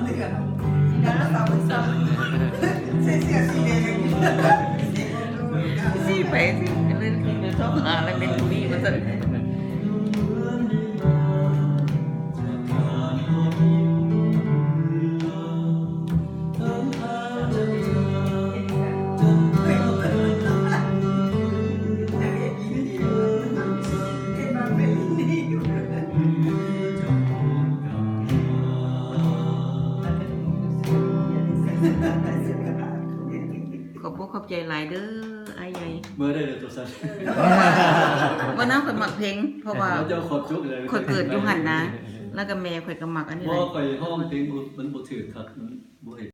เดือน ดาราสาวคนซ้ำ ใส่เสื้อสีแดง สีไปสิ เป็นเรื่องที่เธอชอบหาอะไรเป็นผู้นี้มาสั่น ຂອບອົກຂອບໃຈຫຼາຍເດີອ້າຍໃຫຍ່. ເມື່ອໃດເດີຕົວຊັ້ນ ບໍ່ນະ ຂ້ອຍມັກເພງ ເພາະວ່າ ເຈົ້າຂອບຈຸກເລີຍ ຂ້ອຍເກີດຢູ່ຫັ້ນນະ ແລ້ວກໍແມ່ຂ້ອຍກໍມັກອັນນີ້ ບໍ່ ແຫຼະ ຂ້ອຍຮ້ອງເພງບໍ່ ມັນບໍ່ຖືກຄັກ ມັນບໍ່ເຮັດ